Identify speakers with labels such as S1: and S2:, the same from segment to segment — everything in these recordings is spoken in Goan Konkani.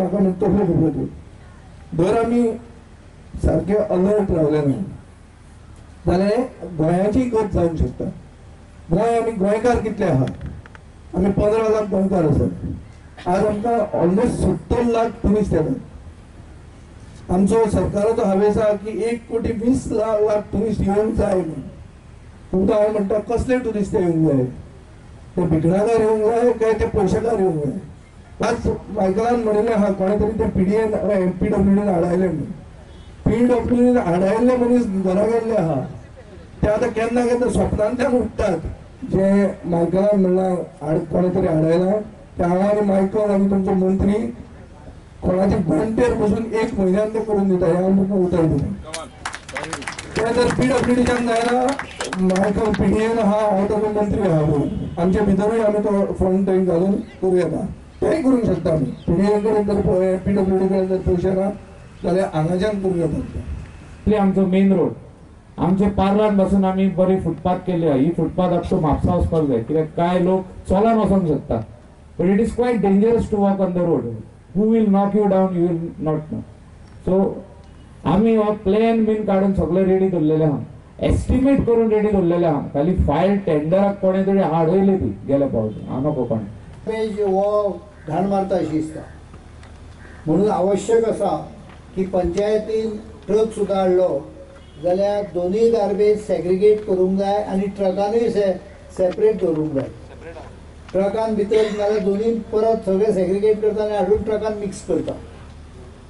S1: म्हाका म्हणटा तसल्यो खबरो त्यो. जर आमी सारके अलर्ट रावले ना जाल्यार गोंयाची गत जावंक शकता. गोंय आमी गोंयकार कितले आहा, आमी 15 लाख गोंयकार आसात. आज आमकां ऑलमोस्ट 70 लाख ट्युरिस्ट येतात. आमचो सरकाराचो हावेस आहा की 1,20,00,000 ट्युरिस्ट येवंक जाय म्हणून. तुमकां हांव म्हणटा कसले ट्युरिस्ट येवंक जाय, ते भिकणाकार येवंक जाय काय ते पयशेकार येवंक जाय? आज मायकलान म्हणिल्लें आहा कोणें तरी ते पीडीएन पीडब्ल्यूडीन हाडायलें म्हणून. पीडब्ल्यूडीन हाडायल्ले मनीस घरा गेल्ले आहा, ते आतां केन्ना केन्ना स्वप्नांतल्यान उठ्ठात. जे मायकलान म्हणलां हाड कोणें तरी हाडायलां, ते हांव आनी मायकल आनी तुमचो मंत्री कोणाचे घंटेर बसून 1 म्हयन्यान ते करून दिता, हें हांव तुमकां उतर दिता. तें जर पीडब्ल्यूडीच्यान जायना, मायकल पीडीएन आहा, हांव ताजो मंत्री आहा म्हणून आमचे भितरूय आमी तो फंड थंय घालून करूं येता, तेंय करूंक शकता आमी. पीडीएन कडेन जर पीडब्ल्यूडी कडेन जर पयशे ना जाल्यार हांगाच्यान करूं येता.
S2: आमचो मेन रोड आमचे पार्लान पासून आमी बरी फुटपाथ केली आहा. ही फुटपाथ आतां म्हापसा वचपाक जाय, कित्याक कांय लोक चलोन वचोंक शकता, but it is quite dangerous to walk on the road. Who will knock you down you will not know. So आमी हो प्लॅन बीन काडून सगळें रेडी दवरलेलें आहा, एस्टिमेट करून रेडी दवरलेलें आहा. खाली फायल टेंडराक कोणें तरी हाडयली ती गेल्या पावटी हांव नको कोणें
S3: हो घाण मारता अशी दिसता. म्हणून आवश्यक आसा की पंचायतीन ट्रक सुद्दां हाडलो जाल्यार दोनूय गार्बेज सेग्रिगेट करूंक जाय आनी ट्रकानूय सेपरेट दवरूंक जाय. ट्रकान भितर नाल्यार दोनूय परत सगळें सेग्रिगेट करता आनी हाडून ट्रकान मिक्स करता.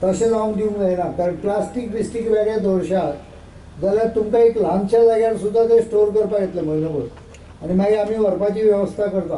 S3: तशें जावंक दिवंक जायना, कारण प्लास्टीक बिस्टीक वेगळें दवरशात जाल्यार तुमकां एक ल्हानशा जाग्यार सुद्दां तें स्टोर करपाक येतलें म्हयनोभर, आनी मागीर आमी व्हरपाची वेवस्था करता.